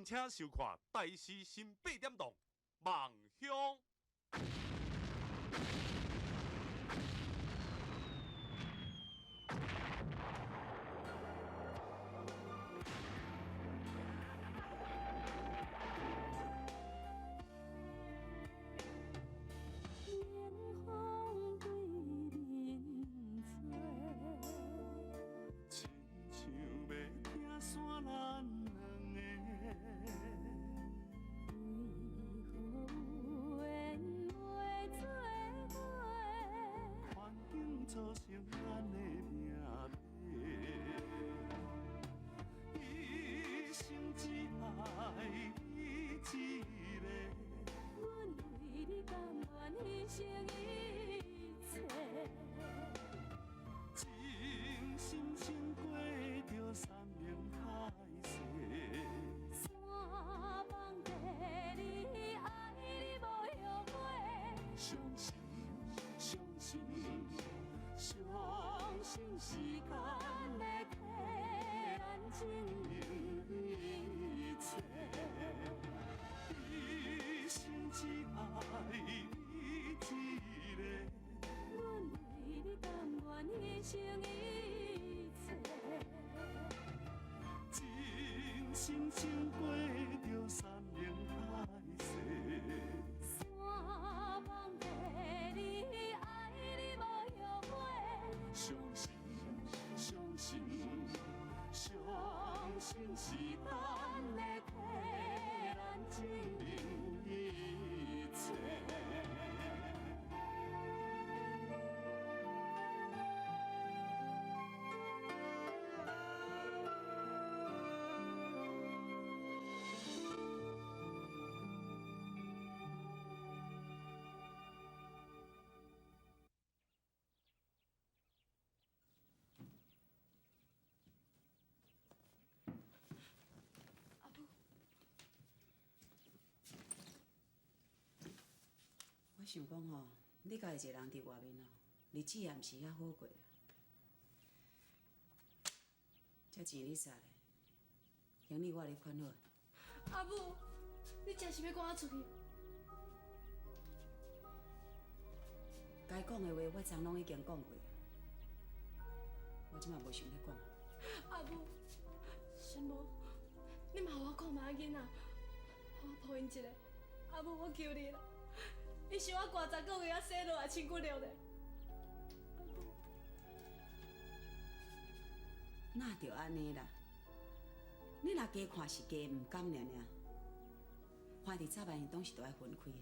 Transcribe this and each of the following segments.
敬請收看《台視新八點檔》夢鄉。我想講吼，你家己一個人佇外面哦，日子也毋是遐好過啦。這錢你捒的，行李我予你款好。阿母，你真是欲趕我出去？該講的話我昨攏已經講過，我這馬無想欲講。阿母，想無，你嘛予我看覓仔囡仔，予我抱𪜶一下。阿母，我求你啦！伊想我寒10個月才生落來，穿骨了咧。阿母，哪著按呢啦？你若加看是加毋甘爾爾，反正早晚總是著愛分開的，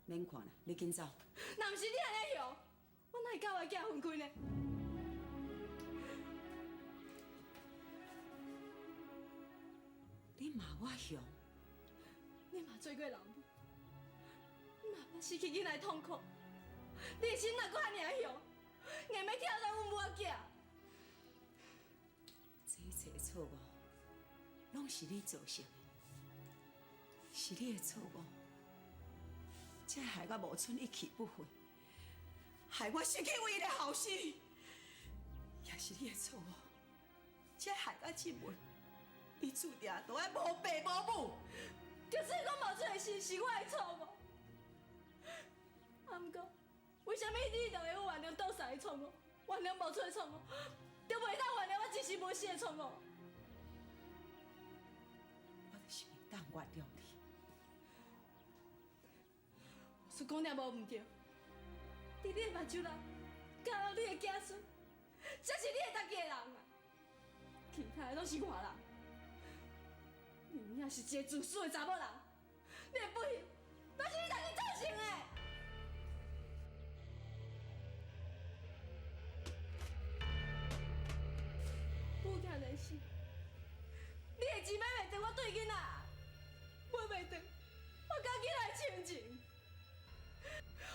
免看啦，你緊走。若毋是你按呢凶，我哪會佮我的囝分開呢？你罵我凶？你嘛做過老母，你嘛捌失去囡仔的痛苦，你的心若閣遐爾凶，硬欲拆散阮母仔囝。這一切的錯誤，攏是你造成的，是你的錯誤，才害我無春一去不回，害我失去唯一的後生，也是你的錯誤，才害我這門，伊注定都愛無爸無母。就算講無出的事是我的錯誤，啊，毋過為啥物你就會用原諒倒送的錯誤，原諒無出的錯誤，就袂當原諒我一時無死的錯誤？我就是袂當原諒你。我說講了無毋對，佇你的目睭內，敢有你的子孫，才是你的家己的人啊！其他的攏是外人。你有影是一个自私的查某人，你的不幸都是你家己造成的。母囝难死，你的钱买袂轉我對囡仔，买袂轉我佮囡仔的親情。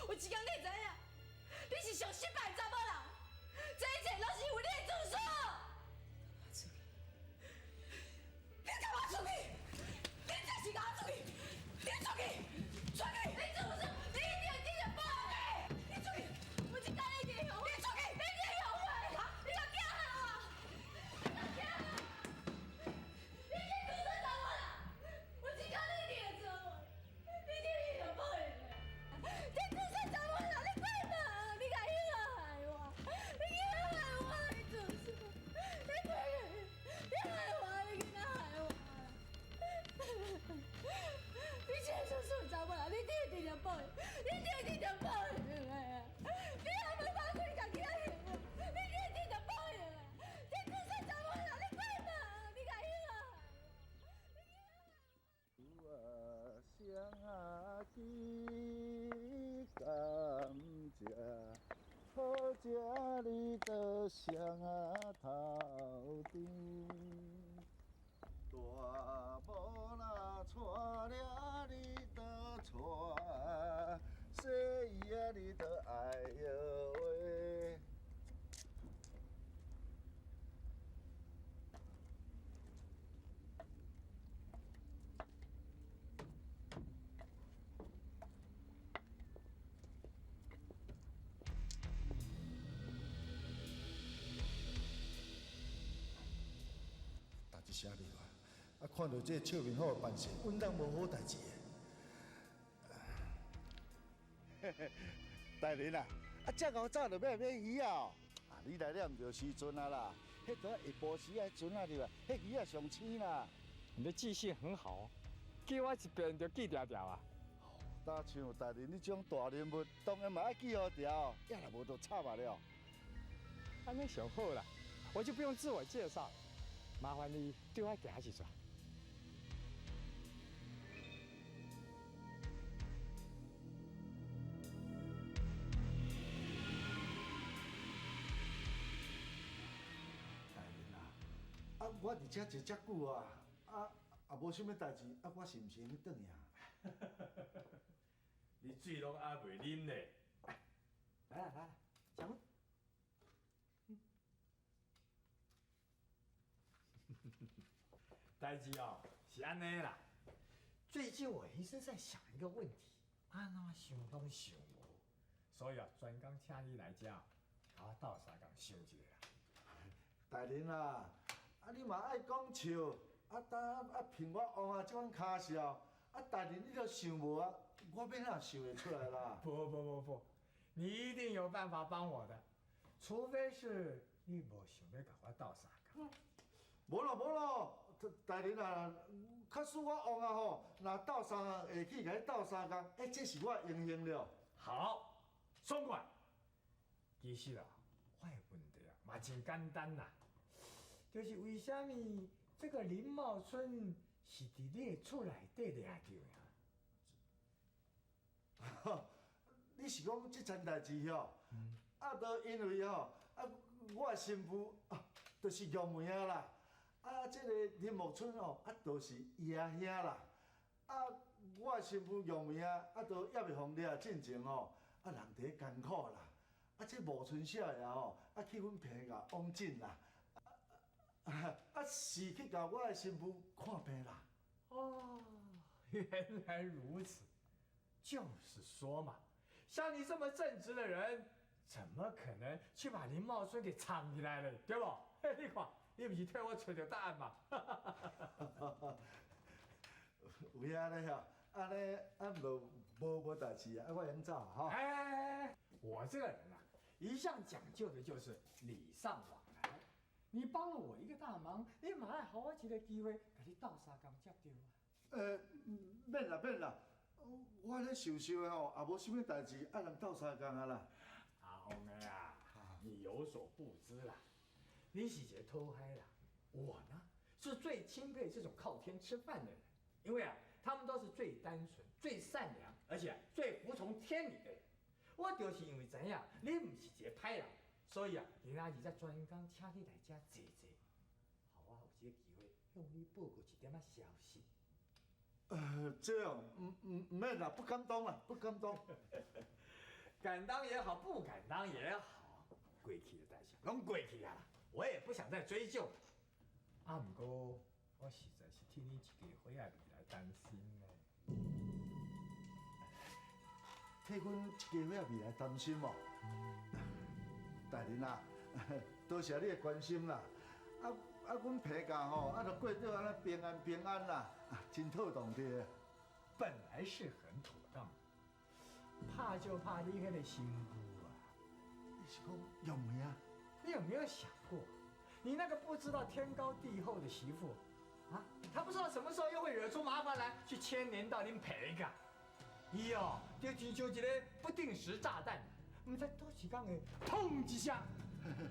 有一天你會知影，你是上失敗的查某人，這一切攏是因為你的自私。出去！你共我出去！你這是共我出去！你出去！出去！你自私，你一定會得著報應。你出去！有一天你一定會後悔。你出去！你一定會後悔。你共囝好啊！你共囝好！你這自私查某人，你甘蔗，好食你倒双仔头甜。大某若娶了你倒娶，细姨仔你都爱摇话。逐一声入来，啊，看著這个笑面虎的扮相，穩當無好代誌的。大人啊，啊，遮𠢕早就欲來買魚仔哦。啊，你來了毋著時陣啊啦，彼著下晡時仔陣啊入來，彼魚仔上鮮啦。你的記性很好，叫我一遍就記牢牢啊。若像大人你這種大人物，當然嘛愛記予牢，也若無就慘啊了。按呢上好啦，我就不用自我介紹，麻煩你對我行一轉。大人啊，啊，我佇遮坐遮久啊，啊，也無啥物代誌，啊，我是毋是會轉去啊？你水攏猶未啉咧，來啦來啦，食。代誌哦，是按呢啦。最近我一直在想一個問題，按怎想攏想無，所以啊，專工請你來遮，共我鬥相共想一下啦。大人啊，啊你嘛愛講笑，啊當啊憑我王啊這款跤數，啊大人你都想無啊，我欲哪想會出來啦？不不不不，你一定有辦法幫我的，除非是你無想欲共我鬥相共。無咯無咯，大人啊，假使我王啊吼，若鬥相共會去共你鬥相共，欸，這是我的榮幸了。好，爽快。其實啊，我的問題啊嘛真簡單啦，就是為啥物這個林茂春是佇你的厝內底掠著的？你是講這層代誌吼？啊，都因為吼，啊，我的新婦啊，就是玉梅啊啦。啊，這個林茂春哦，啊，就是伊阿兄啦。啊，我的新婦玉梅啊，啊，都猶未予掠進前吼，啊，人佇咧艱苦啦。啊，這茂春少爺吼，啊，去阮棚共往診啦。啊，是去共我的新婦看病啦。哦，原來如此，就是說嘛，像你這麼正直的人，怎麼可能去把林茂春給藏起來了，對不？你看，你毋是替我揣著答案嘛？有影咧吼，按呢啊無無無代誌啊，我會用走吼。哎，我這個人啊，一向講究的就是禮尚往來。你幫了我一個大忙，你嘛愛予我一個機會，共你鬥相共才對啊。免啦免啦，我咧想想的吼，也無啥物代誌，愛人鬥相共啊啦。阿王的啊，你有所不知啦，你是一個討海人，我呢是最欽佩這種靠天吃飯的人，因為啊，他們都是最單純、最善良，而且最服從天理的人。我就是因為知影你毋是一個歹人，所以啊，今仔日才專工請你來遮坐坐，予我有這個機會向你報告一點仔消息。這哦，毋免啦，不敢當啦，不敢當。敢當也好，不敢當也好，過去的代誌攏過去啊，我也不想再追究。啊，毋過我實在是替你一家伙仔未來擔心呢。替阮一家伙仔未來擔心哦。大人啊，多謝你的關心啦。啊啊，阮彭家吼，啊，就過得按呢平安平安啦，真妥當的。本來是很妥當，怕就怕你彼個新婦啊。你是講玉梅啊？你有沒有想過，你那個不知道天高地厚的媳婦，啊，她不知道什麼時候又會惹出麻煩來，去牽連到恁彭家。伊哦，就親像一個不定時炸彈，毋知佗一工會砰一聲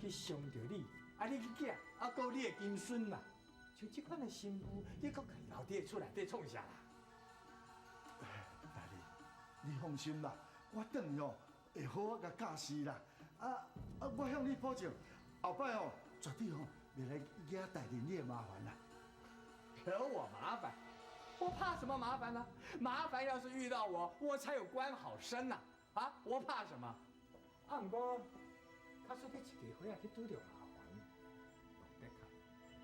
去傷著你，啊，你的囝，啊，閣你的金孫啦，像這款的新婦，你閣家己留佇厝內底創啥啦？大人，你放心啦，我轉去哦會好好共教示啦。啊啊，我向你保證，後擺哦絕對吼袂來惹大人你的麻煩啦。惹我麻煩？我怕什麼麻煩呢？麻煩要是遇到我，我才有官好升呐！啊，我怕什麼？啊，毋過，假使你一家伙仔去拄著麻煩，的確，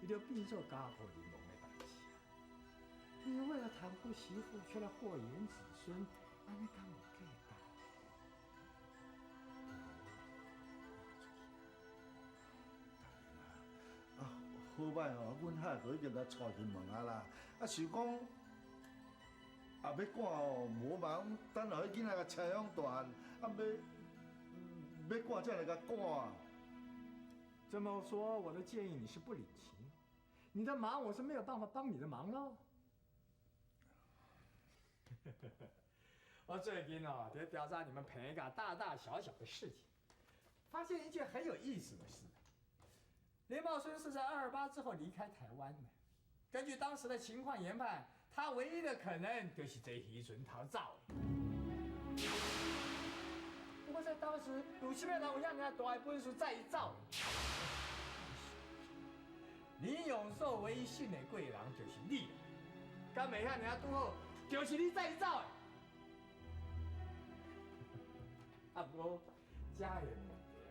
你就變做家破人亡的代誌啊！你為了袒護媳婦，卻來禍延子孫，按呢敢有價值？啊，好歹吼，阮海都已經共帶去問啊啦，啊想講。啊，欲趕哦，無嘛，等予彼囡仔共車養大漢，啊，欲趕才來共趕啊。這麼說，我的建議你是不領情，你的忙我是沒有辦法幫你的忙嘍。我最近哦，在調查你們彭家大大小小的事情，發現一件很有意思的事。林茂春是在228之後離開台灣的，根據當時的情況研判，他唯一的可能就是坐漁船逃走。不過在當時，有啥物人有遐爾大的本事載伊走？林永壽唯一信的貴人就是你，敢袂遐爾拄好，就是你載伊走的。啊，不過家人問題哦，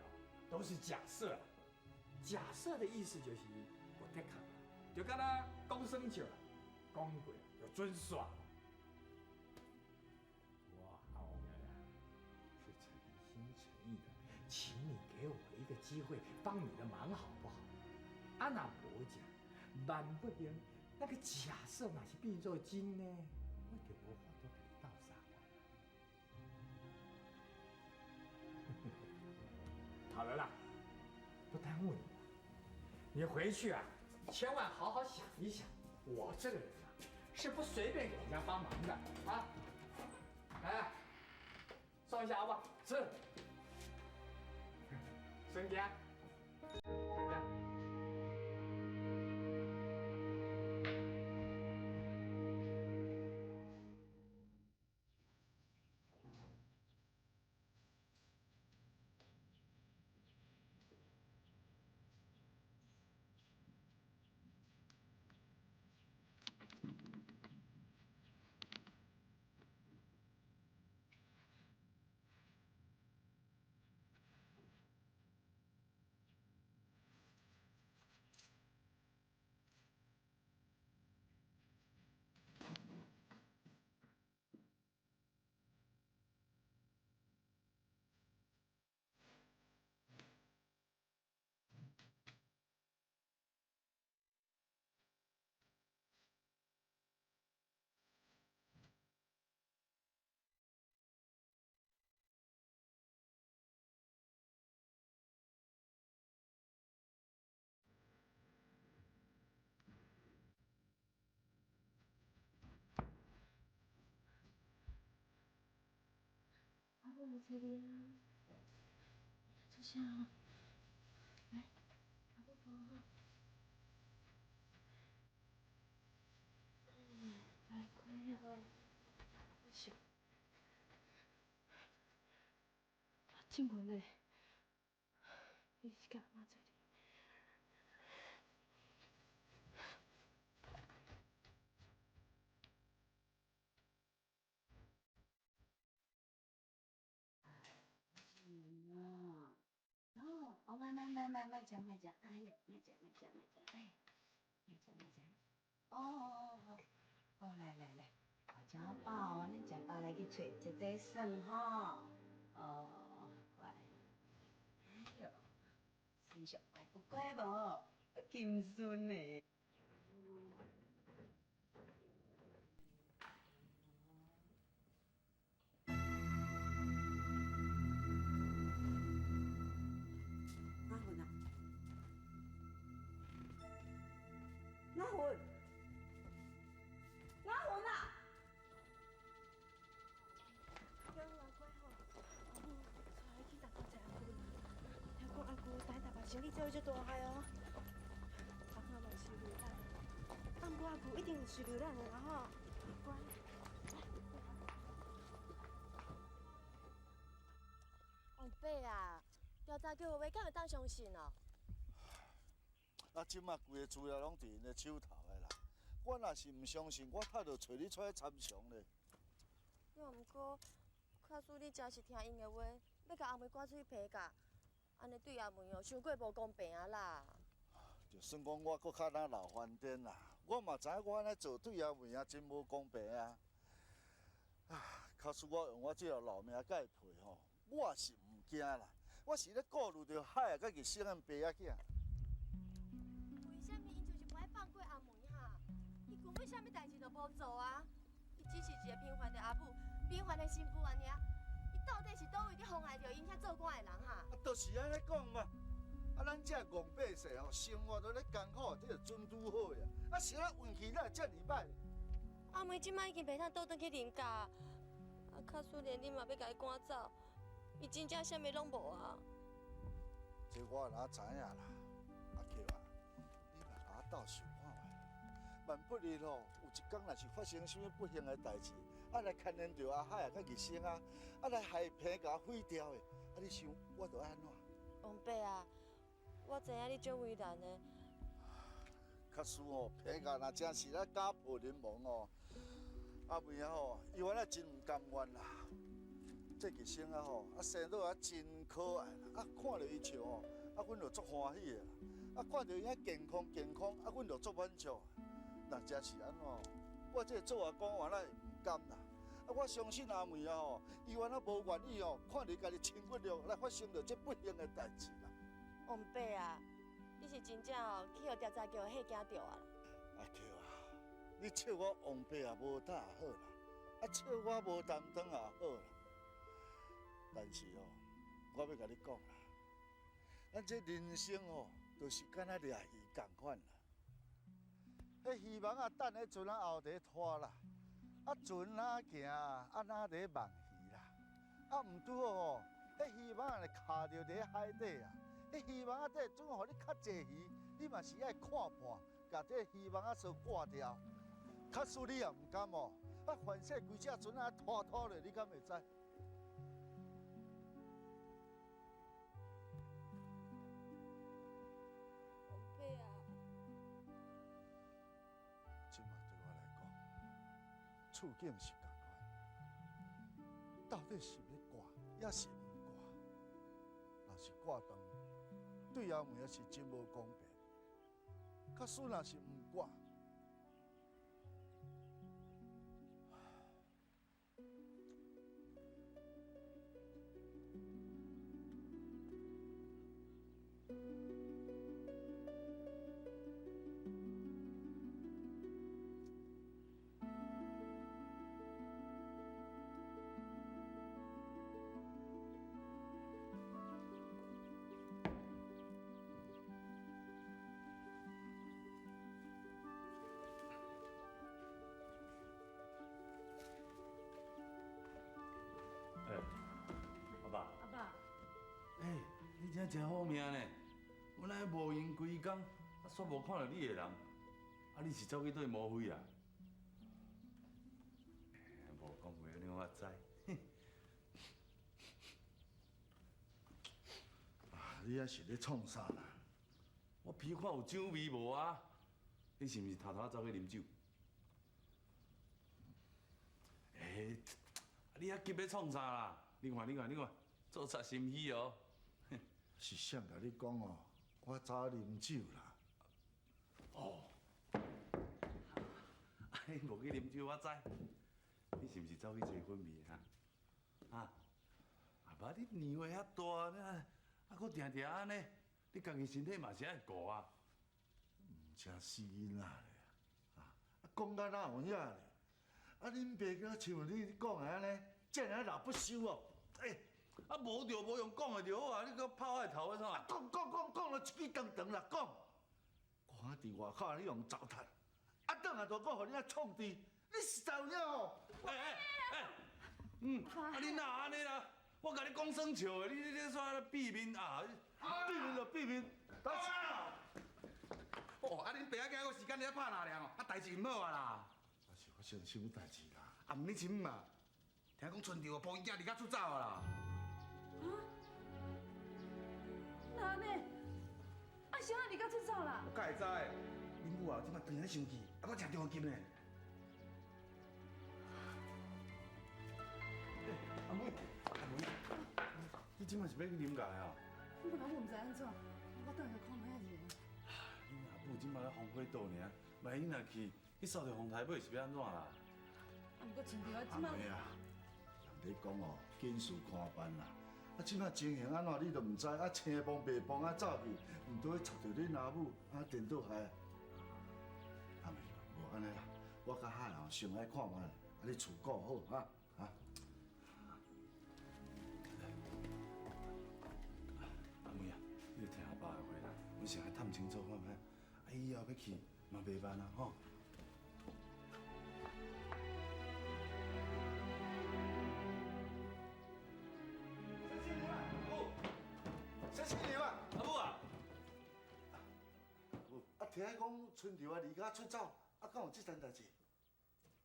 都是假設。假設的意思就是無的確，就敢若講耍笑啦，講過就準煞。我後來啊，是誠心誠意的，請你給我一個機會，幫你的忙好不好？啊，若無講，萬不幸那個假設若是變做真呢，我就無法度共你鬥相共。好了啦，不耽誤你。你回去啊，千萬好好想一想。我這個人啊，是不隨便給人家幫忙的啊。來，送一下阿吃。孫家，孫家。阿母有找你啊，做啥？来，阿母抱吼。来，乖啊，是。啊，静雯咧，你是佮阿嬷做阵？哦，慢慢慢慢慢食慢食，哎呀，慢食慢食慢食，哎，慢食慢食。哦哦哦哦，來來來，食飽哦，恁食飽來去揣姐姐耍吼。哦，乖。哎喲，孫上乖有乖無？金孫呢？阿雲啊，阿雲，阿雲啊！阿乖吼，阿母帶你去台北找阿舅。聽講阿舅台台北生意做足大个哦，阿媽嘛是留咱，啊，毋過阿舅一定是留咱的啦吼，乖。王伯啊，调查局的话敢会当相信哦？啊，这马规个资料拢伫𪜶的手头的啦。我若是毋相信，我早就揣你出来参详咧。也毋过，假使你真是听𪜶的话，欲共阿梅赶出去陪嫁，按呢对阿梅哦，伤过无公平啊啦。就算讲我阁较若老翻颠啦，我嘛知影我按呢做对阿梅啊真无公平啊。啊，假使我用我这条老命共伊赔吼，我是毋惊啦。我是咧顾虑著海啊，佮日升𪜶爸仔囝。为啥物𪜶就是无爱放过阿梅哈？伊根本啥物代志都无做啊！伊只是一个平凡的阿母，平凡的新妇按呢尔。伊到底是佗位伫妨碍著𪜶遐做官的人哈？啊，就是按呢讲嘛。啊，咱这戆百姓吼，生活都咧艰苦，这就准拄好呀。啊，是咱运气哪会遮尔歹？阿梅这摆已经袂当倒转去林家，啊，假使连你嘛欲共伊赶走，伊真正啥物拢无啊！这我哪知影啦？阿菊啊，你嘛共我斗想看觅，万不日吼，有一工若是发生啥物不幸的代志，啊来牵连著阿海啊，佮日升啊，啊来害棚共毁掉的，啊你想我著爱按怎？王伯啊，我知影你足为难的。假使吼，彭家若真是咧家破人亡哦，阿梅啊吼，伊原来真毋甘愿啦。这日升啊吼，啊生落啊真可爱啦，啊看著伊笑吼，啊阮就足欢喜的啦。啊看著伊遐健康健康，啊阮就足满足。若真是按怎，我这个做阿公原来会毋甘啦。啊我相信阿梅啊吼，伊原来无愿意吼，看著家己亲骨肉来发生著这不幸的代志啦。王伯啊，你是真正哦去予调查局吓惊著啊啦！阿菊啊，你笑我王伯也无胆也好啦，啊笑我无担当也好啦。但是哦，我欲共你讲啦，咱这人生哦，就是敢若掠鱼仝款啦。彼鱼网仔等彼船仔后伫拖啦，啊船仔行，啊哪伫网鱼啦，啊毋拄好吼，彼鱼网仔卡著伫海底啊。彼鱼网仔底总予你较济鱼，你嘛是爱看破，共这鱼网仔所割掉。假使你也毋甘哦，啊反正规只船仔拖拖落，你敢会知？王伯啊，这马对我来讲，处境是仝款，到底是欲挂，抑是毋挂？若是挂断，对阿梅也是真无公平。假使若是毋挂，欸，阿爸。阿爸。欸，你这真好命呢！阮来无闲规工，啊，煞无看著你的人，啊，你是走去佗位摸灰啊？无讲话，你我知。啊，你犹是咧创啥啦？我鼻看有酒味无啊？你是毋是偷偷走去啉酒？欸，你犹急欲创啥啦？你看，你看，你看，做贼心虚哦。是谁共你讲哦？我走啉酒啦。哦，啊，你无去啉酒，我知。你是毋是走去找粉味啊？啊？阿爸，你年岁遐大，你啊，阁定定按呢，你家己身体嘛是爱顾啊。毋正死囡仔咧，啊，讲甲哪有影咧？啊，恁爸敢像你讲的按呢，这尔老不休哦。欸，啊，无就无用讲的就好啊，你阁拍我的头创啥？讲讲讲讲了一支长长啦，讲。看伫外口你用糟蹋，啊，转来就阁予你遐创治，你实在有影吼！欸欸欸，啊，你哪按呢啦？我共你讲耍笑的，你煞咧变面啊？变面就变面，但是。哦，啊，恁爸仔囝阁时间咧拍哪尔哦？啊，代志毋好啊啦。啊，是发生啥物代志啦？啊，毋你亲嘛，听讲村长哦，抱𪜶囝离家出走啊啦。啊？哪按呢？啊，啥人离家出走啦？我敢会知？恁母啊，这摆当然生气，啊，阁真着急呢。阿妹，阿妹，你这摆是欲去林家啊？我老母毋知按怎，我转来看覓仔者。恁阿母这摆咧风火岛尔，万一你若去，去扫著风台尾是欲按怎啦？啊，毋过春潮啊，这摆阿妹啊，人咧讲哦，紧事看办啦。啊，这摆情形按怎你都毋知，啊，青帮白帮啊走去，毋都去插著恁阿母，啊，颠倒害。阿妹，无按呢啦，我佮海后先来看觅，啊，你厝顾好哈，哈。阿妹啊，你著听阿爸的话啦，阮先来探清楚看觅，啊，以后欲去嘛袂慢啊，吼。先生娘啊，阿母啊，啊，听讲春潮啊离家出走，啊，敢有这层代志？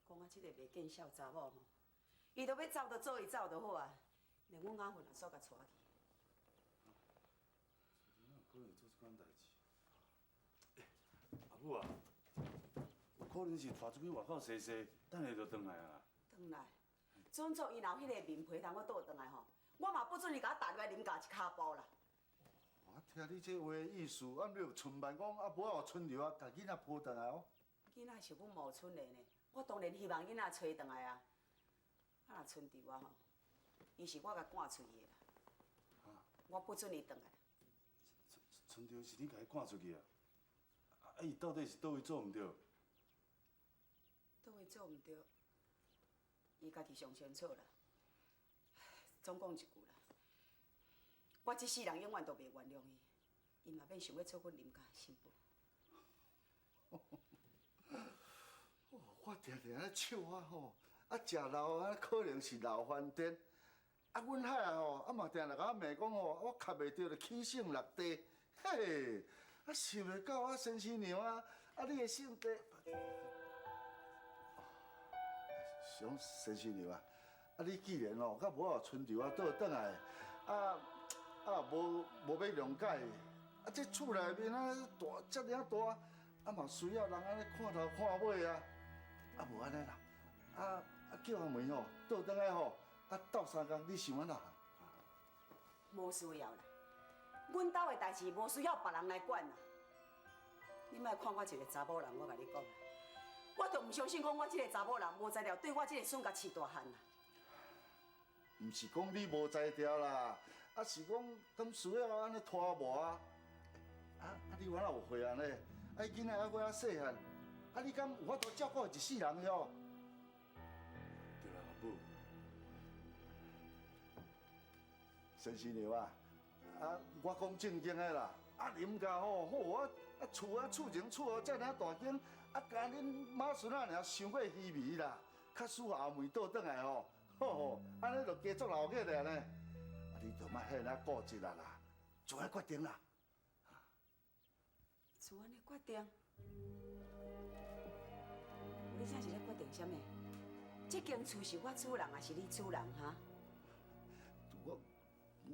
讲啊，这个袂见笑查某吼，伊都欲走就做伊走就好啊，连阮阿芬也煞共带去。哪有可能做这款代志？欸，阿母啊，有可能是带出去外口踅踅，等下就转来啊。转来，准做伊若有彼个面皮通我倒转来吼，我嘛不准伊共我踏入来林家一跤步啦。我听你这话的意思，啊，你有春万讲啊，无爱予春潮啊，共囡仔抱转来哦。囡仔是阮冒春的呢，我当然希望囡仔揣转来啊。啊，若春潮啊吼，伊是我共赶出去的啦。我不准伊转来。春潮是你共伊赶出去啊？啊，伊到底是佗位做毋对？佗位做毋对，伊家己上清楚啦。总讲一句啦，我这世人永远都袂原谅伊，伊嘛免想欲做阮林家的新妇。我定定咧笑我吼，啊，食老啊，可能是老翻颠。啊，阮海啊吼，啊嘛定定共我骂讲吼，我磕袂著就起性落地，嘿，啊想袂到啊，先生娘啊，啊你的性地，想先生娘啊，啊你既然吼，较无予春潮啊倒转来，啊啊无无欲谅解，啊这厝内面啊大遮尔大，啊嘛需要人按呢看头看尾啊。啊，无按呢啦，啊啊叫阿梅吼倒转来吼，啊斗相共，你想按怎？无需要啦，阮兜的代志无需要别人来管啦。你莫看我一个查某人，我共你讲，我就毋相信讲我这个查某人无才调，对我这个孙共饲大汉啦。毋是讲你无才调啦，啊是讲敢需要按呢拖磨啊？啊啊你原来有岁按呢？啊囡仔犹阁遐细汉。啊！你敢有法度照顾一世人哟？对啦，阿母。先生娘啊，啊，我讲正经的啦，啊林家吼，好啊，啊厝啊厝前厝后遮尔大间，啊共恁妈孙仔尔伤过虚微啦，较输阿梅倒转来吼，吼吼，按呢就加足闹热了呢。啊，你就莫遐尔固执啦啦，做个决定啦。做按呢决定？你这是咧决定啥物？这间厝是我主人，还是你主人？哈？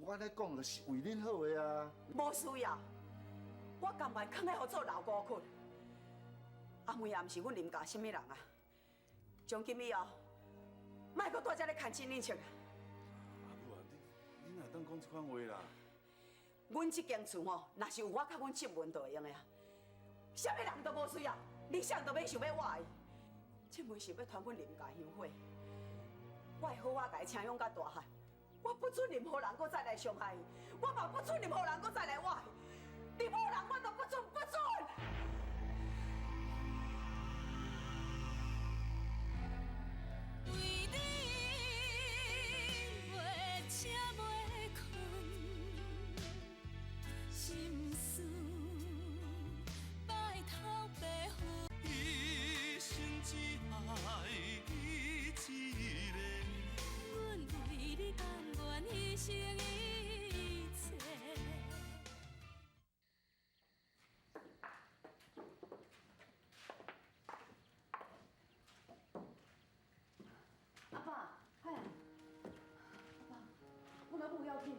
我咧讲的是为恁好的啊。无需要，我甘愿囥咧予做老孤骨。阿梅也毋是阮林家啥物人啊。从今以后，莫阁蹛遮咧牵亲恁戚。阿母啊，你哪当讲这款话啦？阮这间厝吼，若是有我佮阮志文就会用的啊。啥物人都无需要，你啥都免想欲我的。这门是欲传阮林家香火，我会好好共伊请养到大汉，我不准任何人阁再来伤害伊，我嘛不准任何人阁再来挖伊，任何人我都不准，不准！为你袂醒袂睏，心事白头白粉。一生只爱你一个。阮为你甘愿牺牲一切。阿爸，嗨，阿爸，阮老母要紧无？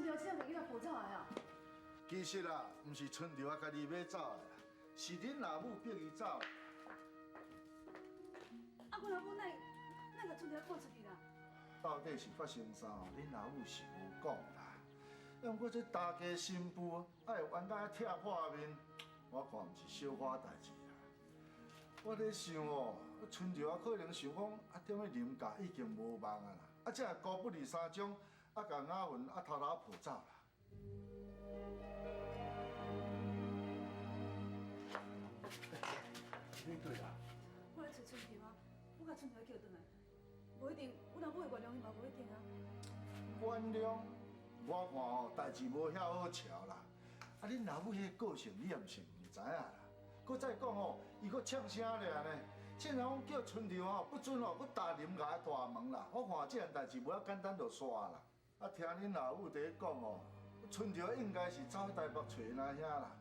春桃这样就去抱走来啊？其实啦，毋是春桃啊，家己欲走的啦，是恁老母逼伊走。啊，阮老母哪会共春桃赶出去啦？到底是发生啥？恁老母是无讲啦。啊，毋过这大家新妇爱冤甲拆破面，我看毋是小可代志啦。我咧想哦，春桃啊，可能想讲啊，踮咧林家已经无望啊啦，啊，才会孤不离三种，啊，共雅云啊偷偷抱走啦。你对啦。我来揣春桃啊，我共春桃叫转来，无一定，阮老母会原谅伊嘛，无一定啊。原谅？我看哦，代志无遐好乔啦。啊，恁老母彼个个性，你也毋是毋知影啦。阁再讲哦，伊阁呛声尔呢，竟然讲叫春桃吼不准哦，阁踏林家的大门啦。我看这件代志无遐简单就煞啦。啊，听恁老母伫咧讲哦，春桃应该是走去台北揣𪜶阿兄啦。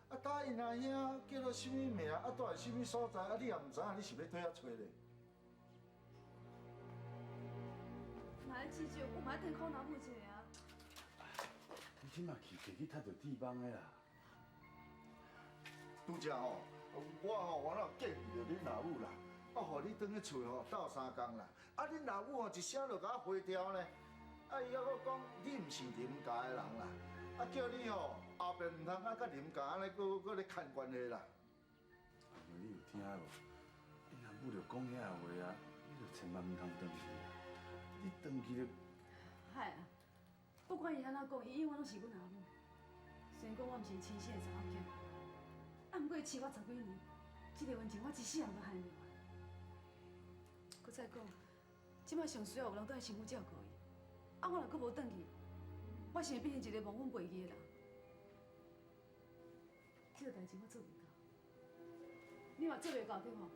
啊，搭𪜶阿兄叫做啥物名？啊，住伫啥物所在？啊，你也毋知影，你是欲对遐揣咧？若爱至少，我嘛爱转苦老母一下啊。你这马去，会去踢著铁网的啦。拄则吼，我吼原来见著恁老母啦，啊，予你转去厝吼斗相共啦。啊，恁老母吼一声就共我回掉呢。啊，伊犹阁讲你毋是林家的人啦，啊，叫你吼后壁毋通啊，佮林家按呢阁阁咧牵关系啦。阿妹，你有听无？恁阿母就讲遐话啊，你就千万毋通转去啊！你转去就…… 海啊，不管伊按怎讲，伊永远拢是阮阿母。虽然讲我毋是亲生的查某囝，啊，毋过伊饲我十几年，这个恩情我一世人都还袂完。阁再讲，这摆上需要有人倒来身躯照顾伊，啊，我若阁无转去，我是会变成一个忘恩负义的人。这个代志我做袂到，你嘛做袂到对无？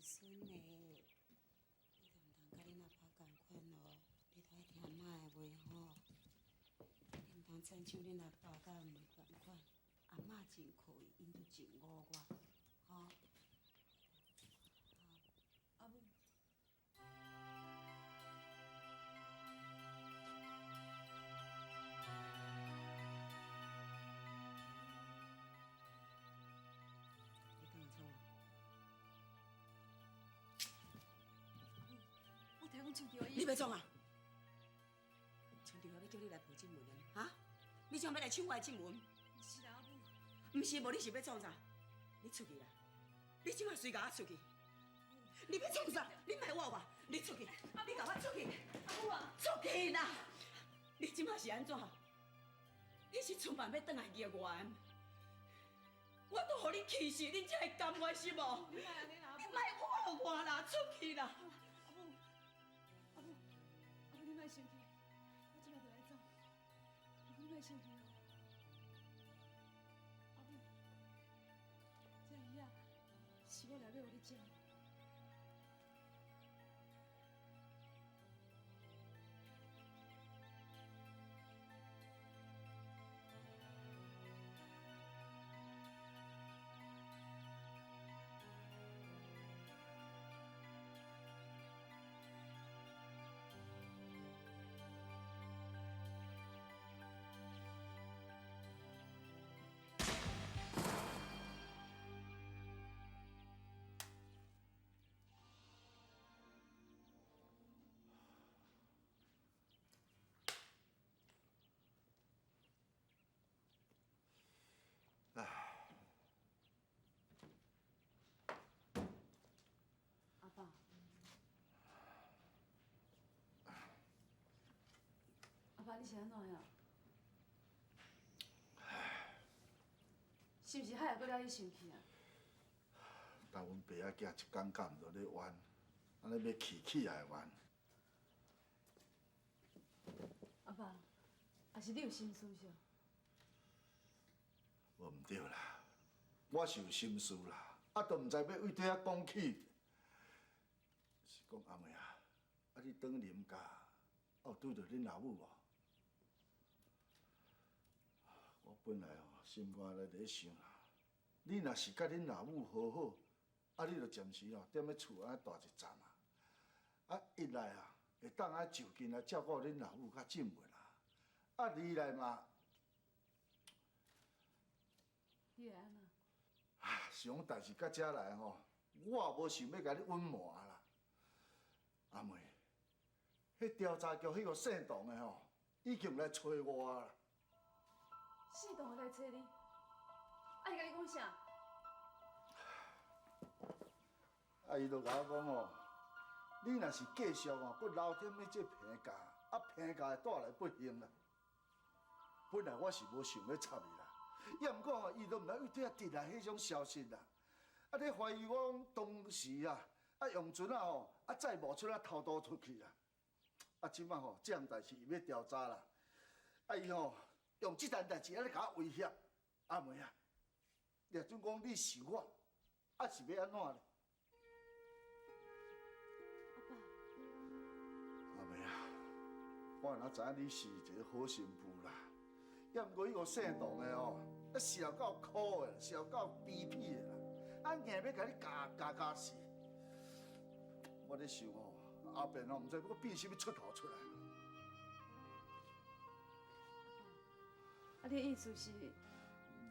孙呢？你都毋通佮恁阿爸仝款哦，你都爱听妈的话吼。你毋通亲像恁阿爸佮阿妹仝款，阿嬷真可伊，𪜶都真护我，吼。阿母。你等下创啊？我听讲春桃伊，你欲创啊？春桃欲叫你来抱这门的，哈？你怎欲来抢我的这门？毋是啦，阿母。毋是，无你是欲创啥？你出去啦！你这马随共我出去！你欲创啥？你莫挖我！你出去！你共我出去！阿母啊！出去啦！你这马是按怎？你是出万欲转来虐我的？我都予你气死，你才会甘愿是无？你莫按呢啦，你莫挖我啦！出去啦！阿母，阿母，阿母，你莫生气，我这马就来走。阿母，你莫生气哦。阿母，这鱼仔是我来买予你食的。阿爸，阿爸，你是按怎样？海也閣惹你生氣啊？但阮爸仔囝一工到暗都咧冤，按呢欲氣起來冤。阿爸，抑是你有心事啥？無毋對啦，我是有心事啦，啊，都毋知欲對佗仔講起。是講阿妹啊，啊你轉林家，有拄著恁老母無？我本來吼心肝內佇咧想啦，你若是佮恁老母和好，啊你就暫時吼踮咧厝按呢蹛一陣啊，啊一來啊會當按就近來照顧恁老母佮進門啊，啊二來嘛，你會按怎？是講代誌到遮來吼，我也無想欲共你隱瞞啦。阿妹，彼調查局彼個姓董的吼，已經來揣我啦。姓董的來揣你，啊伊共你講啥？啊，伊就共我講吼，你若是繼續吼，閣留踮咧這棚架，啊棚架會帶來不幸啦。本來我是無想欲插伊啦，抑毋過吼，伊都毋知對佗得來彼種消息啦。啊，咧懷疑我講當時啊，啊用船仔吼，啊載無出啊偷渡出去啦。啊，這擺吼，這項代誌伊欲調查啦。啊，伊吼用這件代誌按呢共我威脅。阿妹啊，若準講你是我，啊是欲按怎咧？阿爸。阿妹啊，我哪知影你是一个好媳婦啦，抑毋過彼個姓董的吼，啊是有夠苦的，是有夠卑鄙的啦，啊硬欲共你咬咬咬死。我咧想吼，後邊吼毋知欲變啥物出頭出來。啊，你的意思是？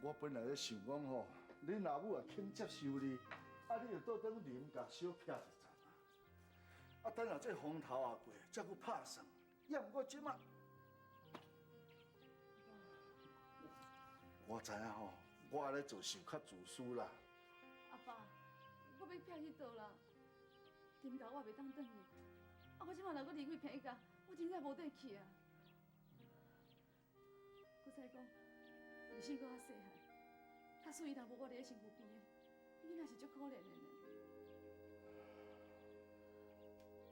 我本來咧想講吼，恁老母若肯接受你，啊，你就倒轉林家小徛一陣啊。啊，等下這風頭也過，才閣拍算。抑毋過這擺，我知影吼，我按呢做是較自私啦。阿爸，我欲撇去佗啦？林家我袂當轉去，啊，我這擺若閣離開彭家，我真正無底去啊。閣再講，李信閣較細漢，假使伊若無我佇咧身軀邊的，彼囡仔是足可憐的呢。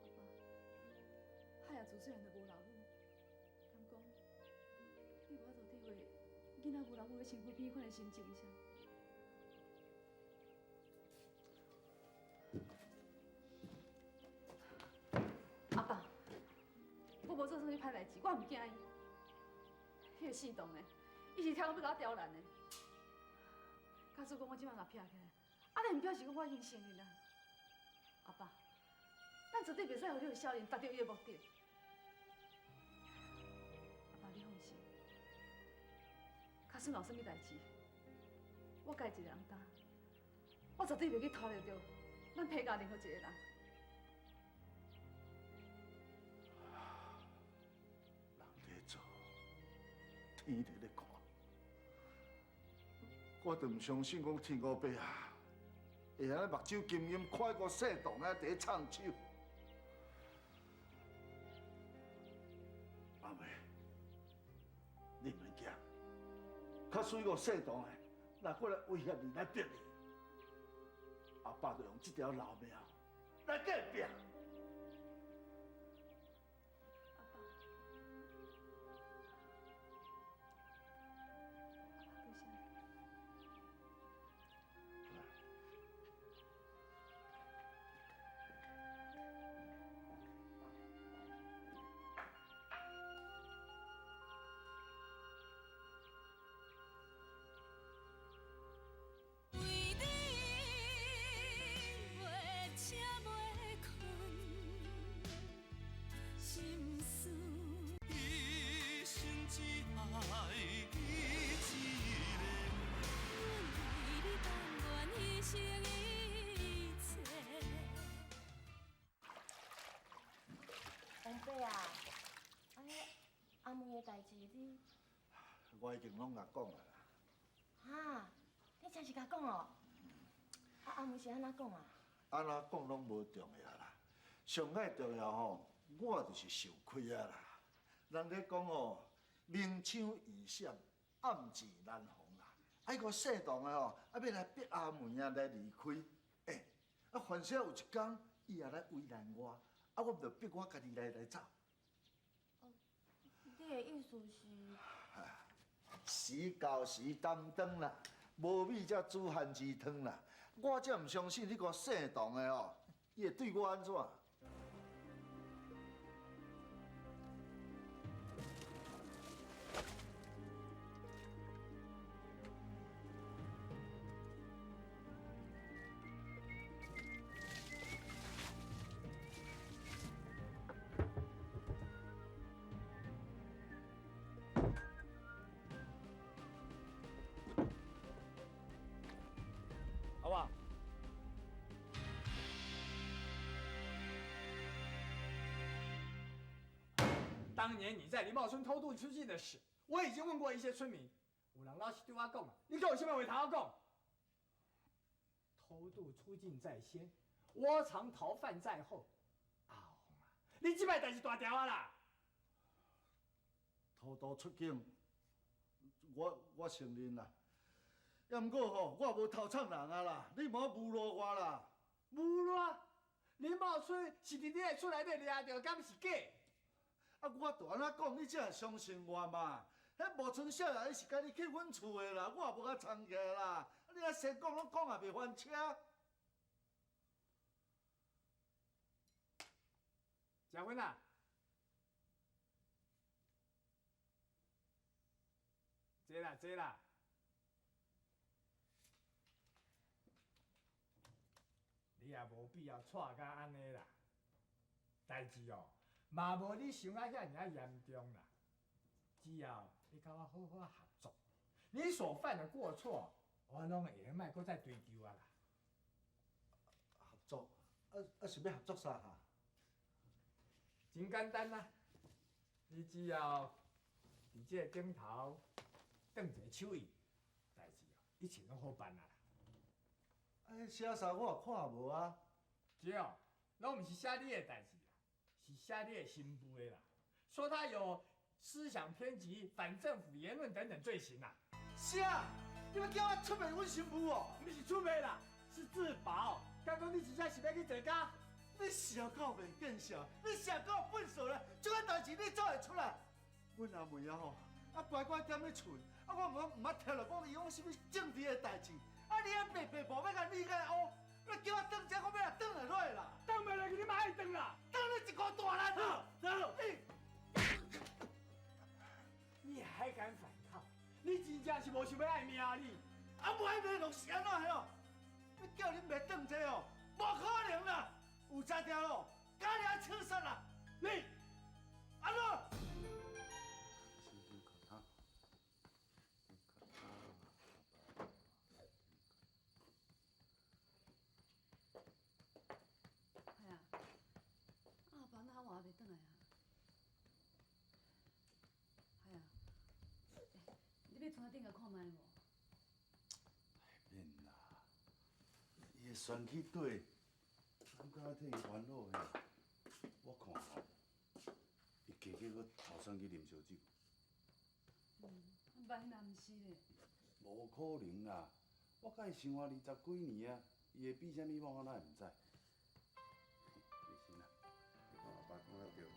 阿爸，海仔自細漢就無老母，敢講你無法度體會囡仔無老母佇身軀邊彼款的心情啥？阿爸，我無做啥物歹代誌，我毋驚伊。彼个姓董的，伊是超欲共我刁難的。假使講我這擺若徛起來，按呢毋表示講我已經承認啊。阿爸，咱絕對袂使予彼个少年達到伊的目的。阿爸，你放心，假使若有啥物代誌，我家己一个人擔，我絕對袂去拖累著咱彭家任何一個人。人咧做，天佇咧看，我就毋相信講天五伯啊，會按呢目睭金金看彼個姓董的佇咧唱手。阿妹，你毋免驚，假使彼個姓董的若閣來威脅你，來逼你，阿爸就用這條老命來共伊拼。阿爸，多謝。為你袂醒袂睏，心事。一生只愛你一个。阮為你甘願犧牲一切。王伯啊，按呢阿妹的代誌你，我已經攏共講啊啦。哈，你真是共講哦？啊，阿妹是按怎講啊？按怎講攏無重要啦，上蓋重要吼，我就是受虧啊啦。人咧講吼，明槍易閃，暗箭難防啦。啊，彼个姓唐的吼，啊，欲来逼阿梅啊来离开，欸，啊，凡势有一工，伊也来为难我，啊，我毋就逼我家己来走。你的意思是？时到时担当啦，无米才煮番薯汤啦。我才毋相信彼个姓唐的哦，伊会对我按怎？好不好？当年你在林茂村偷渡出境的事，我已经问过一些村民，有人老实对我讲，你阁有啥物话通我讲？偷渡出境在先，窝藏逃犯在后。阿红啊，你这摆代志大条啊啦！偷渡出境，我承认啦。也毋过吼，我也无偷藏人啊啦，你莫侮辱我啦！侮辱？林茂春是伫你的厝内底掠著，敢是假？啊，我就按怎讲，你才会相信我嘛？彼茂春少爷伊是家己去阮厝的啦，我也无共藏起来啦。你啊，先讲拢讲也袂翻车。食薰啊！坐啦，坐啦。你也无必要掣甲按呢啦，代志哦，嘛无你想啊遐尔仔严重啦。只要你佮我好好合作，你所犯的过错，我拢会用莫阁再追究啊啦。合作？啊是欲合作啥哈？真简单啦，你只要伫这个顶头转一个手印，代志哦，一切拢好办啊啦。啊，写啥我也看无啊。这哦，拢毋是写你的代志啦，是写你的新妇的啦。说他有思想偏激、反政府言论等等罪行啦。啥？你欲叫我出卖阮新妇哦？毋是出卖啦，是自保。敢讲你真正是欲去坐监？你笑到袂见笑，你笑到笨手咧，这款代志你做会出来？阮阿妹啊吼，啊乖乖踮咧厝，啊我毋捌听落讲伊讲啥物政治的代志。啊！你遐白白无欲共你个乌，你叫我转这，我欲来转会落啦？转袂落去，你嘛爱转啦？转你一箍大烂啦！走！你还敢反抗？你真正是无想欲爱命啊你！啊，无爱命是按怎的哦？你叫恁袂转这哦，无可能啦！有才调咯，加尔枪杀啦！你按怎？阿爸哪晚袂转来啊？系啊，你欲船顶共看觅无？免啦，伊的选去底，感觉替伊烦恼的。我看吼，伊加加阁头选去啉烧酒。万一若毋是咧？无可能啦！我佮伊生活20几年啊，伊会比啥物某，我哪会毋知？你信啦，你看阿爸讲得对，哈。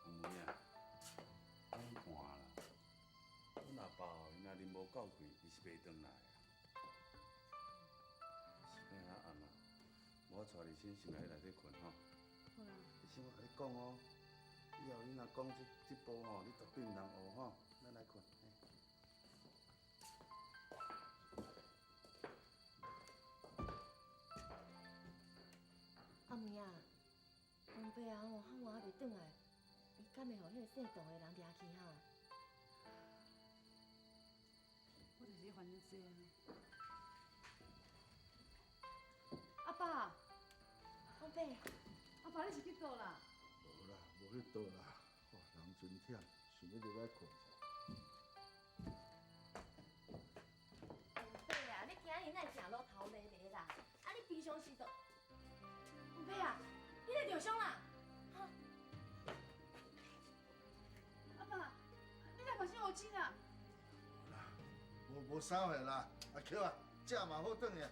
阿妹啊，阮看啦，阮阿爸吼，伊若啉无够醉，伊是袂转来啊。时间较暗啊，无我带你先心内内底睏吼。好啦。你先我共你讲哦，以后你若讲这步吼，你绝对毋通学吼。咱来睏。阿妹啊，王爸啊吼，较晚犹未转来，伊敢会予彼个姓唐的人掠去哈？我就是咧烦恼这啊。阿爸，王爸，阿爸，你是去佗啦？无啦，无去佗啦。哇，人真忝，想欲入来睏者。王爸啊，你今日哪会诚落头毛毛啦？啊，你平常时都……王爸啊，你咧受伤啦？哈？无啥货啦。阿菊啊，食嘛好转去。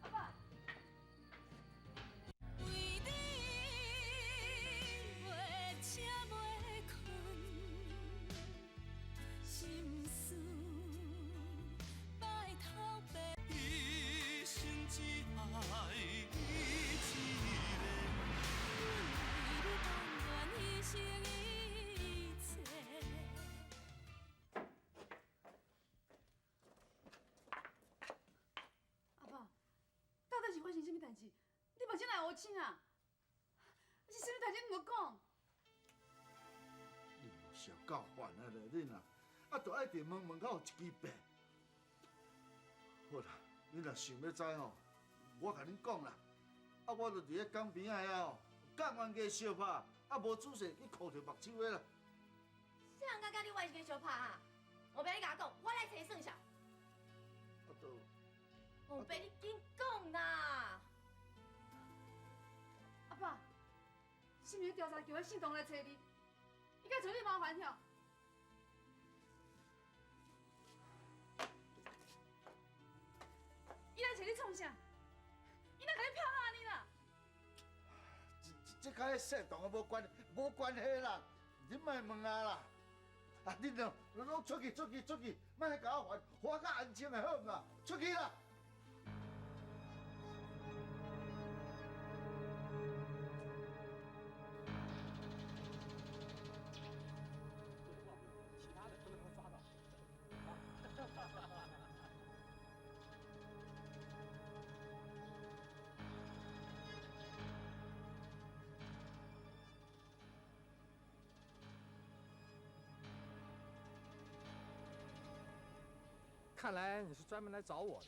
阿爸。为你袂醒袂睏，心事拜头白。一生只爱你一个。阮为你甘愿牺牲一切。阿爸，到底是发生啥物代志？你目睭哪会乌青啊？是啥物代志你无讲？你嘛是够烦的咧，恁啊，啊，就爱伫问问到有一支白。好啦，恁若想欲知吼，我共恁讲啦。啊，我就伫咧江边仔遐吼，共冤家相拍，啊，无仔细去箍著目睭的啦。啥人敢佮你外甥相拍啊？后壁你共我讲，我来揣伊算数。啊，就。王爸，你紧讲啦！阿爸，是毋是调查局的姓董来揣你？伊敢找你麻烦吼？伊来揣你创啥？伊哪共你骗到按呢啦？这佮彼姓董的无关，无关系啦，恁莫问啊啦。啊，恁哦，拢出去，出去，出去，莫共我烦，活较安静的好毋啦？出去啦！其他的都被他抓到。看来你是专门来找我的。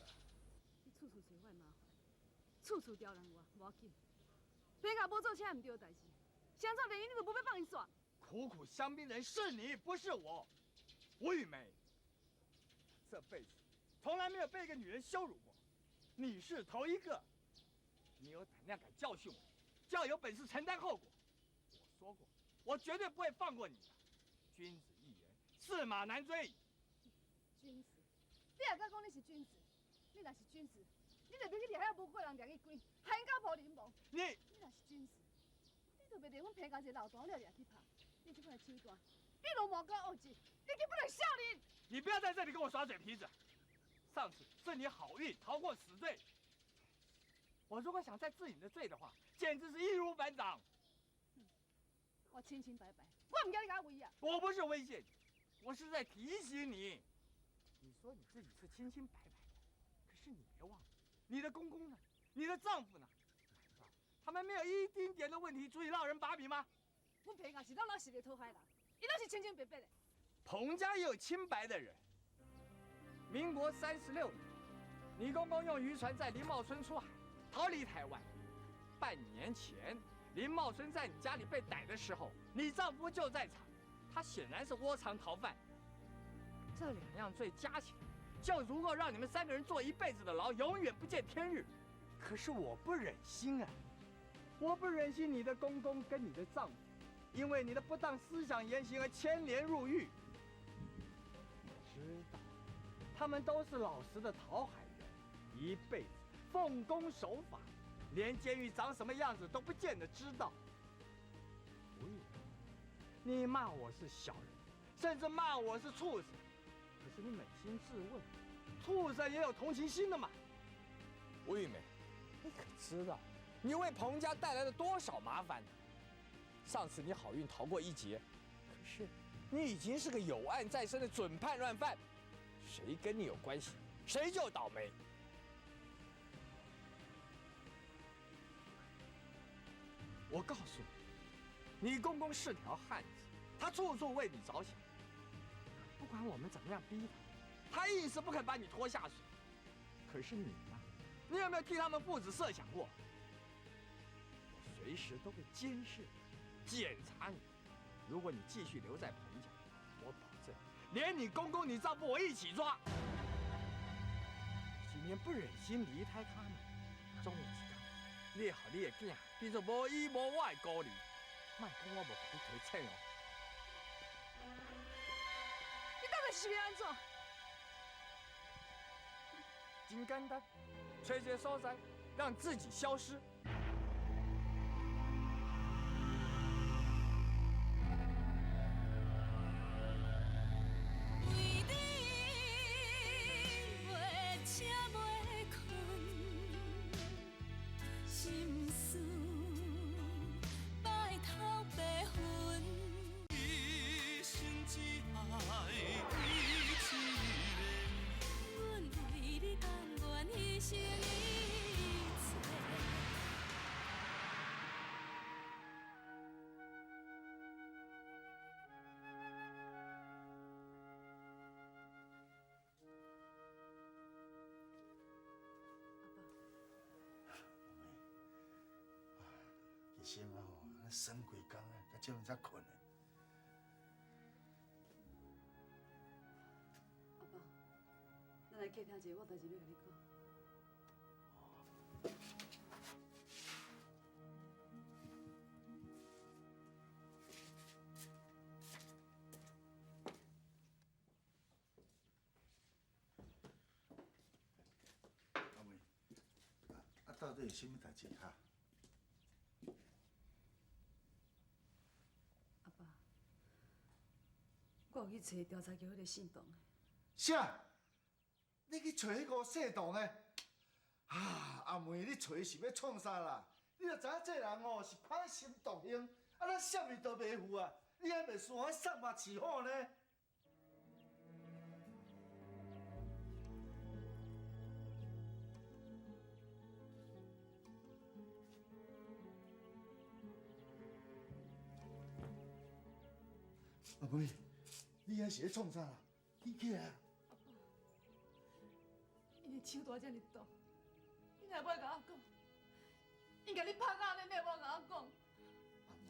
你处处找我麻烦，处处刁难我，无要紧。别个无做啥毋对的代志，是按怎原因你就无欲放伊煞？苦苦相逼的人是你，不是我。吴玉梅，这辈子从来没有被一个女人羞辱过，你是头一个。你有胆量敢教训我，就要有本事承担后果。我说过，我绝对不会放过你的。君子一言，驷马难追。君子，你也敢讲你是君子？你若是君子，你就别去掠遐无辜的人掠去关，害𪜶家婆流亡。你，你若是君子，你就袂连阮彭家一个老大了掠去拍。你这款的手段，比流氓阁恶质，你根本就是少年。你不要在这里跟我耍嘴皮子。上次是你好运逃过死罪，我如果想再治你的罪的话，简直是易如反掌。我清清白白，我毋惊你共我威胁。我不是威胁你，我是在提醒你。你说你自己是清清白白的，可是你别忘了，你的公公呢？你的丈夫呢？难道他们没有一丁点的问题足以让人把柄吗？阮彭家是老老实实的讨海人，伊拢是清清白白的。彭家也有清白的人。民国36年，你公公用渔船载林茂春出海，逃离台湾。半年前，林茂春在你家里被逮的时候，你丈夫就在场，他显然是窝藏逃犯。这两样罪加起来，就足够让你们三个人坐一辈子的牢，永远不见天日。可是我不忍心啊，我不忍心你的公公跟你的丈夫，因为你的不当思想言行而牵连入狱。我知道，他们都是老实的讨海人，一辈子奉公守法，连监狱长什么样子都不见得知道。吴玉，你骂我是小人，甚至骂我是畜生。可是你扪心自问，畜生也有同情心的嘛？吴玉梅，你可知道，你为彭家带来了多少麻烦呢？上次你好运逃过一劫，可是你已经是个有案在身的准叛乱犯，谁跟你有关系，谁就倒霉。我告诉你，你公公是条汉子，他处处为你着想。不管我们怎么样逼他，他硬是不肯把你拖下水。可是你呢？你有没有替他们父子设想过？我随时都会监视、检查你。如果你继续留在彭家，我保证连你公公、你丈夫我一起抓。今天不忍心离开他们，总有一天，你会予你的囝变做无依无我的孤儿，莫讲我无共你提醒哦。你到底是欲按怎？真简单，揣一个所在，让自己消失。为你袂醒袂睏，心事白头白云。一生只爱你一个。阮为你甘愿牺牲一切。医生啊吼，耍规工啊，到这阵才睏的。阿爸，咱来客厅坐，我有代志欲共你讲。阿妹，到底是啥物代志哈？阿爸，我有去揣调查局彼个姓董的。啥？你去揣彼个姓董的？啊，阿妹，你揣是欲创啥啦？你著知影这人哦是歹心毒行，啊，咱啥物都袂赴啊，你还袂输我送肉饲虎呢？阿妹，你遐是咧创啥啦？起起来啊！𪜶的手大遮尔毒，你若无爱共我讲，𪜶共你拍甲按呢，你会无共我讲？阿妹，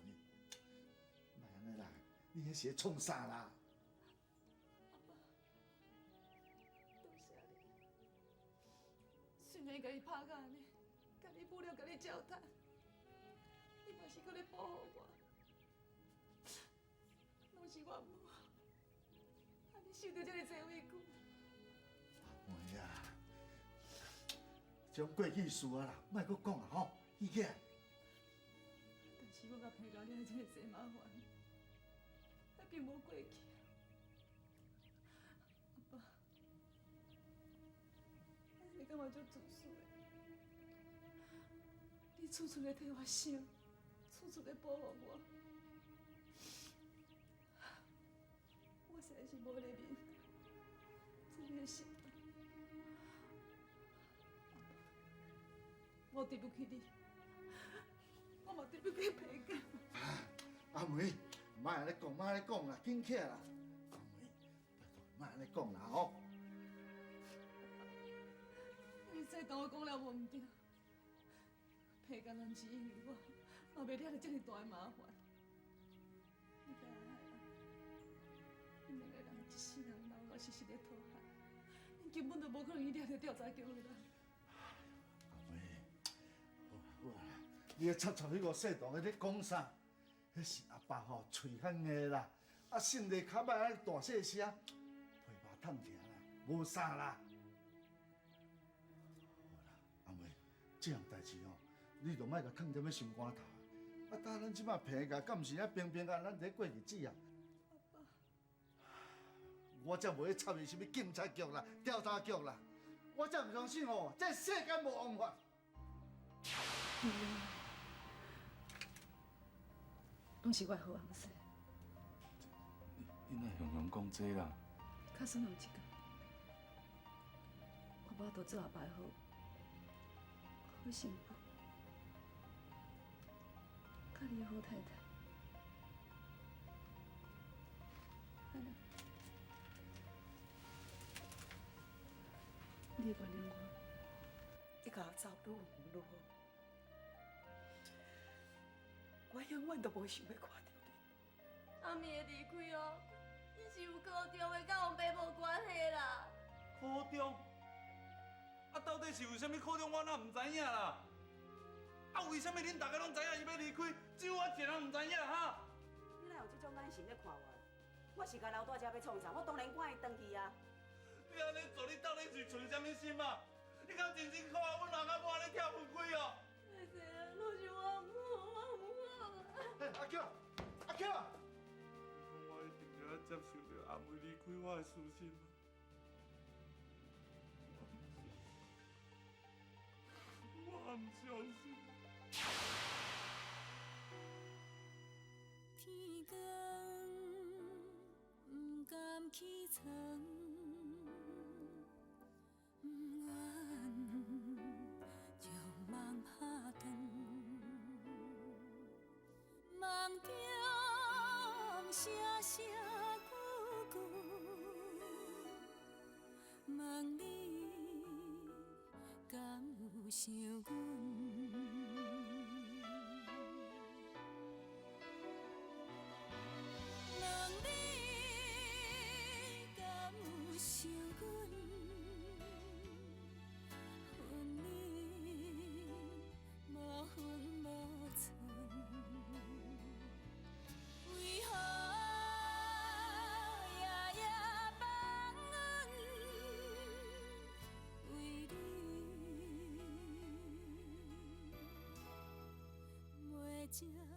莫按呢啦，你遐是咧创啥啦？多谢你。虽然共你拍甲按呢，共你侮辱，共你糟蹋，你嘛是阁咧保护我，拢是我毋好，予你受著遮尔济委屈。阿妹啊，这种过去事啊啦，莫阁讲啊吼，起起来。但是我共彭家惹这么济麻烦，还并无过去。阿爸，你感觉足自私的？你处处咧替我想，处处咧保护我，我实在是无咧面，做你的心。我对不起你，我嘛对不起彭家。阿梅，莫按呢讲，莫按呢讲啦，紧起来啦！阿梅，拜托，莫按呢讲啦吼。你再当我讲了无毋对，彭家若毋是因为我，嘛袂惹著这么大的麻烦。你佮阿海啊，恁两个人一世人老老实实咧讨海，恁根本就无可能去掠著调查局的人。阿梅，好啦好啦，你咧插插彼个姓董的咧讲啥？彼是阿爸吼喙较硬啦，啊性地较歹，爱大细声，皮肉痛疼啦，无啥啦。好啦，阿梅，这项代志吼，你就莫共囥踮咧心肝头。啊，搭咱这摆彭家，敢毋是遐平平安安伫咧过日子啊？我才无咧插伊啥物警察局啦、调查局啦，我才毋相信吼，这世间无王法。拢是我的好翁婿。你哪会雄雄讲这啦？假使有一天，我无法度做阿爸的好好媳妇，佮你的好太太，你会原谅我？你共我走愈远愈好，我永远都无想欲看著你。阿咪的离开哦，伊是有苦衷的，佮王爸无关系啦。苦衷？啊，到底是有啥物苦衷，我哪毋知影啦？啊，为啥物恁逐家拢知影伊欲离开，只有我一个人毋知影哈？你哪有这种眼神咧看我？我是共留蹛遮欲创啥？我当然赶伊转去啊！你按呢做，你到底是存啥物心啊？你敢真真看阮人仔某按呢跳分开哦？歹势啊，拢是我毋好，我毋好啊！欸，阿巧，阿巧，我一定著愛接受著阿梅離開我的事實嗎？我毋相信。天光毋甘起床，毋愿将梦拍断，梦中声声句句，问你敢有想阮？问你敢有想阮？分你无分无寸，为何夜夜放阮？为你袂食。